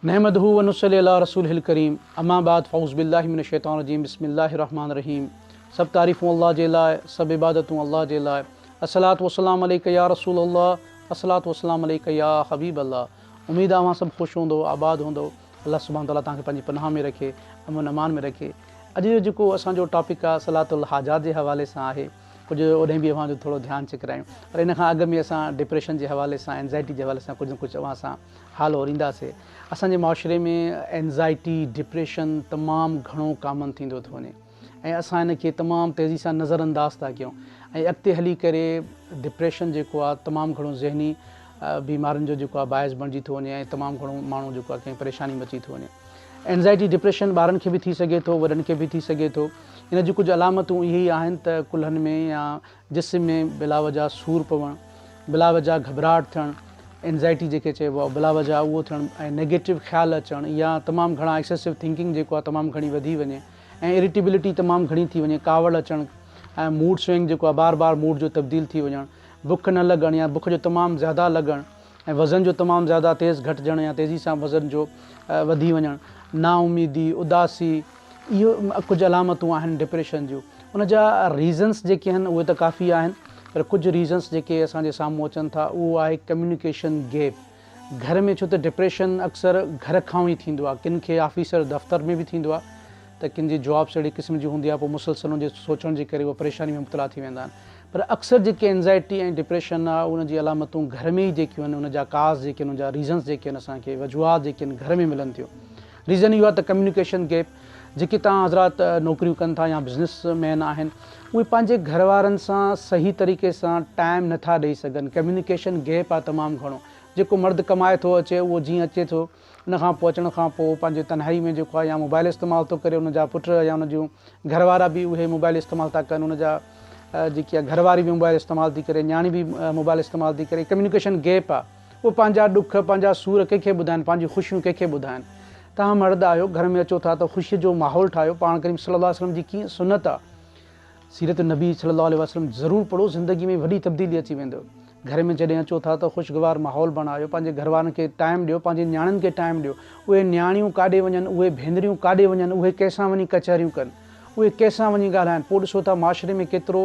نحمده ونصلي علي رسوله الڪريم اما بعد فاعوذ بالله من الشيطان الرجيم بسم الله الرحمن الرحيم سڀ تعريفون الله جي لاء سڀ عبادتون الله جي لاء الصلوة والسلام عليك يا رسول الله الصلوة والسلام عليك يا حبيب الله اميد آ اوهان سڀ خوش هوندو آباد هوندو الله سبحانه وتعالي توهان کي پنهنجي پناهه ۾ رکي امن امان ۾ رکي اڄ جو جيڪو اسان جو ٽاپڪ آ صلوة الحاجات جي حوالي سان آهي ڪجهه اوڏهين به اوهان جو ٿورو ڌيان ڇڪرايون پر ان کان اڳ ۾ اسان ڊپريشن جي حوالي سان اينزائٽي جي حوالي سان ڪجهه نه ڪجهه اوهان سان حال اورينداسي. اسان جي معاشري ۾ اينزائٽي، ڊپريشن تمام گهڻو ڪامن ٿيندو ٿو وڃي ۽ اسان ان کي تمام تيزي سان نظر انداز ٿا ڪيون ۽ اڳتي هلي ڪري ڊپريشن جيڪو آهي تمام گهڻو ذهني بيمارين جو جيڪو آهي باعث بڻجي ٿو وڃي ۽ تمام گهڻو ماڻهو جيڪو آهي ڪنهن پريشاني ۾ اچي ٿو وڃي. اينزائٽي، ڊپريشن ٻارن کي به ٿي سگهي ٿو وڏن کي به ٿي سگهي ٿو. ان جون ڪجهه علامتون اهي ئي آهن ته ڪلهن ۾ يا جسم ۾ بلاوجه سور پوڻ، بلاوجه گهٻراهٽ ٿيڻ، اينزائٽي جنهن کي چئبو آهي بلاوجه اهو ٿيڻ ۽ نيگيٽو خيال اچڻ يا تمام گهڻا ايڪسيسو ٿنڪنگ جيڪو آهي تمام گهڻي وڌي وڃي ۽ اريٽيبلٽي تمام گهڻي ٿي وڃي، ڪاوڙ اچڻ ۽ موڊ سوئنگ جيڪو آهي بار بار موڊ جو تبديل ٿي وڃڻ، بک نه لڳڻ يا بک جو تمام زياده لڳڻ ۽ وزن جو تمام زياده تيز گهٽجڻ يا تيزي سان وزن جو وڌي وڃڻ، نااميدي، اداسي، اهي ڪجهه علامتون آهن ڊپريشن جون. ان جا ريزنس جيڪي آهن اهي ته ڪافي آهن پر ڪجهه ريزنس جيڪي اسان جي سامهون اچن ٿا اهو آهي ڪميونيڪيشن گيپ. گهر ۾ ڇو ته ڊپريشن اڪثر گهر کان ئي ٿيندو آهي ڪن کي آفيسر دفتر ۾ به ٿيندو آهي ته ڪن جي جابس اهڙي قسم جي هوندي آهي پوء مسلسل ان جي سوچڻ جي ڪري اهي پريشاني ۾ مبتلا ٿي ويندا آهن پر اڪثر جيڪي اينزائٽي ۽ ڊپريشن آهي ان جي علامتون گهر ۾ ئي جيڪيون آهن ان جا ڪاز جيڪي آهن ان جا ريزنس جيڪي آهن اسان کي وجوهات جيڪي آهن گهر ۾ ملن ٿيون. ريزن اهو آهي ته ڪميونيڪيشن گيپ، جيڪي توهان حضرات نوڪريون ڪن ٿا يا بزنس مين آهن اهي پنهنجي گهر وارن سان صحيح طريقي سان ٽائيم نه ٿا ڏئي سگهن ڪميونيڪيشن گيپ آهي تمام گهڻو جيڪو مرد ڪمائي ٿو اچي اهو جيئن اچي ٿو ان کان پوء اچڻ کان پوء پنهنجي تنهائي ۾ جيڪو آهي يا موبائل استعمال ٿو ڪري ان جا پٽ يا ان جون گهر وارا به اهي موبائل استعمال ٿا ڪن ان جا جيڪي آهي گهر واري به موبائل استعمال ٿي ڪري نياڻي به موبائل استعمال ٿي ڪري ڪميونيڪيشن گيپ آهي. اهي پنهنجا ڏک، پنهنجا سور ڪنهن کي ٻڌائن، پنهنجون خوشيون ڪنهن کي ٻڌائن. توهان مرد آهيو، گهر ۾ اچو ٿا ته خوشيء جو ماحول ٺاهيو، پاڻ ڪريم صلي الله عليه وسلم جي ڪيئن سنت آ، سيرت النبي صلي الله عليه وسلم ضرور پڙهو، زندگي ۾ وڏي تبديلي اچي ويندو. گهر ۾ جڏهن اچو ٿا ته خوشگوار ماحول بڻايو، پنهنجي گهر وارن کي ٽائيم ڏيو، پنهنجي نياڻين کي ٽائيم ڏيو، اهي نياڻيون ڪاڏي وڃن، اهي ڀينريون ڪاڏي وڃن، اهي ڪنهن سان وڃي ڪچهريون ڪن، اهي ڪنهن سان وڃي ڳالهائن، پوء ڏسو ٿا معاشري ۾ ڪيترو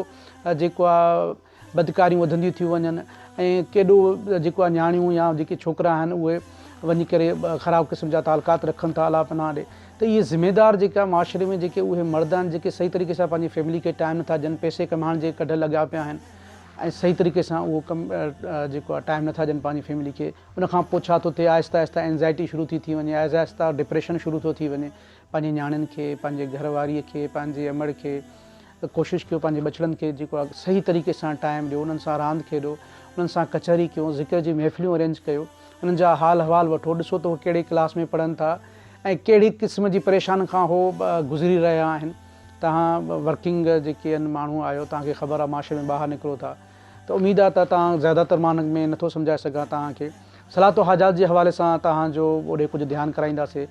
جيڪو آ، بدڪاريون وڌنديون ٿيون وڃن ۽ ڪيڏو جيڪو آهي نياڻيون يا جيڪي ڇوڪرا آهن اهي وڃي ڪري خراب قسم جا تعلقات رکن ٿا الله پناهه ڏي ته اهي ذميدار جيڪا معاشري ۾ جيڪي اهي مرد آهن جيڪي صحيح طريقي سان پنهنجي فيملي کي ٽائيم نٿا ڏين پئسي ڪمائڻ جي ڪڍ لڳا پيا آهن ۽ صحيح طريقي سان اهو ڪم جيڪو آهي ٽائيم نٿا ڏين پنهنجي فيملي کي ان کان پوء ڇا ٿو ٿئي آهستي آهستي اينزائٽي شروع ٿي ٿي وڃي آهستي آهستي ڊپريشن شروع ٿو ٿي وڃي پنهنجي نياڻين کي پنهنجي گهر واري کي پنهنجي امڙ کي ته ڪوشش ڪيو پنهنجي ٻچڙن کي جيڪو آهي صحيح طريقي سان ٽائيم ڏيو انهن سان راند کيڏو انهن سان ڪچهري ڪيو ذڪر جي محفليون ارينج ڪيو انهن جا حال احوال وٺو ڏسو ته هو ڪهڙي ڪلاس ۾ پڙهن ٿا ۽ ڪهڙي قسم جي پريشان کان هو گذري رهيا آهن توهان ورڪنگ جيڪي آهن ماڻهو آهيو توهان کي خبر آهي معاشري ۾ ٻاهر نڪرو ٿا ته اميد آهي ته توهان زياده تر مان ۾ نٿو سمجهائي سگهان توهان کي صلات و حاجات جي حوالي سان توهان جو اوڏي ڪجهه ڌيان ڪرائينداسي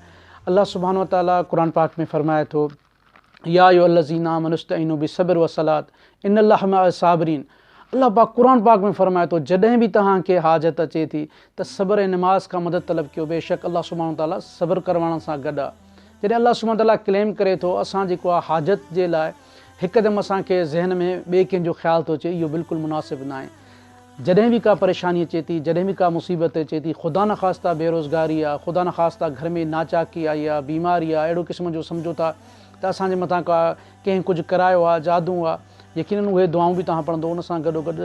الله سبحانه وتعالي قرآن پاڪ ۾ فرمائي ٿو يا ايها الذين آمنوا استعينوا بالصبر والصلاه ان الله مع الصابرين الله پاڪ قرآن پاڪ ۾ فرمائي ٿو جڏهن به توهان کي حاجت اچي ٿي ته صبر ۽ نماز کان مدد طلب ڪيو بيشڪ الله سبحانه وتعالي صبر ڪرڻ وارن سان گڏ آهي جڏهن الله سبحانه وتعالي ڪليم ڪري ٿو اسان جيڪو آهي حاجت جي لاء هڪدم اسان کي ذهن ۾ ٻئي ڪنهن جو خيال ٿو اچي اهو بلڪل مناسب ناهي جڏهن به ڪا پريشاني اچي ٿي، جڏهن به ڪا مصيبت اچي ٿي، خدا نخواسته بيروزگاري آ، خدا نخواسته گهر ۾ ناچاڪي آئي آ، بيماري آ، اهڙو قسم جو سمجهو ٿا ته اسان جي مٿان ڪا ڪنهن ڪجهه ڪرايو آ، جادو آ، يقينن اهي دعائون به توهان پڙهندو ان سان گڏوگڏ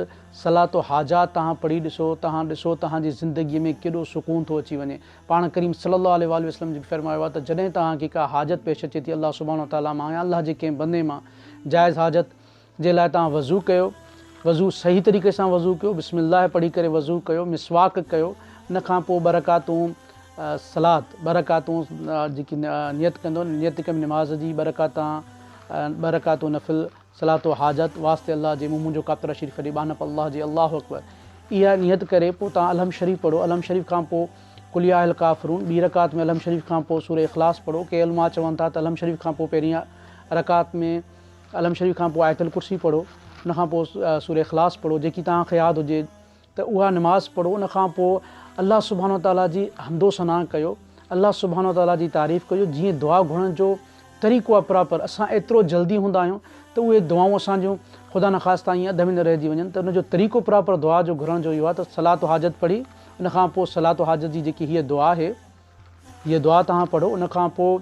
صلات حاجات توهان پڙهي ڏسو، توهان ڏسو توهان جي زندگي ۾ ڪيڏو سڪون ٿو اچي وڃي. پاڻ ڪريم صلي الله عليه واٰله وسلم جن فرمايو آ ته جڏهن توهان کي ڪا حاجت پيش اچي ٿي الله سبحانه وتعاليٰ مان يا الله جي ڪنهن بندي مان جائز حاجت جي لاء توهان وضو ڪيو، وضو صحيح طريقي سان وضو ڪيو، بسم الله پڙهي ڪري وضو ڪيو، مسواڪ ڪيو، ان کان پوء ٻه رڪعتون صلات، ٻه رڪعتون جيڪي نيت ڪندو، نيت ڪيم نماز جي ٻه رڪعتان ٻه رڪعتون نفل صلات حاجت واسطي الله جي مون منهنجو ڪاتره شريف ڏي ٻانهپ الله جي الله اڪبر اها نيت ڪري پوء توهان الحمد شريف پڙهو، الحمد شريف کان پوء قل يا اهل الڪافرون ٻي رڪعت ۾ الحمد شريف کان پوء سوره اخلاص پڙهو، ڪي علماء چون ٿا ته الحمد شريف کان پوء پهرين رڪعت ۾ الحمد شريف کان پوء آيت الڪرسي پڙهو ان کان پوء سوره اخلاص پڙهو جيڪي توهان کي ياد هجي ته اها نماز پڙهو ان کان پوء الله سبحانه وتعاليٰ جي حمد و ثنا ڪيو الله سبحانه وتعاليٰ جي تعريف ڪيو جيئن دعا گهرڻ جو طريقو آهي پراپر اسان ايترو جلدي هوندا آهيون ته اهي دعائون اسان جون خدا نخواسته ائين اڌ ۾ نه رهجي وڃن ته ان جو طريقو پراپر دعا جو گهرڻ جو اهو آهي ته صلات حاجت پڙهي ان کان پوء صلات حاجت جي جيڪي هيء دعا آهي هيء دعا توهان پڙهو ان کان پوء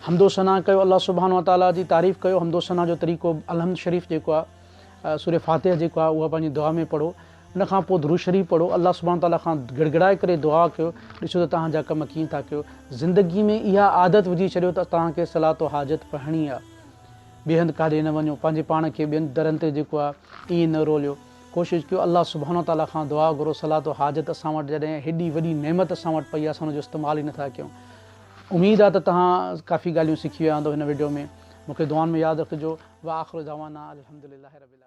حمد و ثنا ڪيو الله سبحانه وتعاليٰ جي تعريف ڪيو حمد و ثنا جو طريقو الحمد شريف جيڪو آهي سورة فاتحه جيڪو آهي اها پنهنجي دعا ۾ پڙهو ان کان پوء درود شريف پڙهو الله سبحانه وتعاليٰ کان گڙگڙائي ڪري دعا ڪيو ڏسو ته توهان جا ڪم ڪيئن ٿا ڪيو زندگي ۾ اها عادت وجهي ڇڏيو ته توهان کي صلات و حاجت پڙهڻي آهي ٻئي هنڌ ڪاڏي نه وڃو پنهنجي پاڻ کي ٻين درن تي جيڪو آهي ائين نه روليو ڪوشش ڪيو الله سبحانه وتعاليٰ کان دعا گهرو صلات و حاجت اسان وٽ جڏهن هيڏي وڏي نعمت اسان وٽ پئي آهي اسان ان جو استعمال ئي نٿا ڪيون اميد آهي ته توهان ڪافي ڳالهيون سکي ويا هوندؤ هن وڊيو ۾ مون کي دعائن ۾ ياد رکجو واخر دعوانا الحمدلله رب العالمين.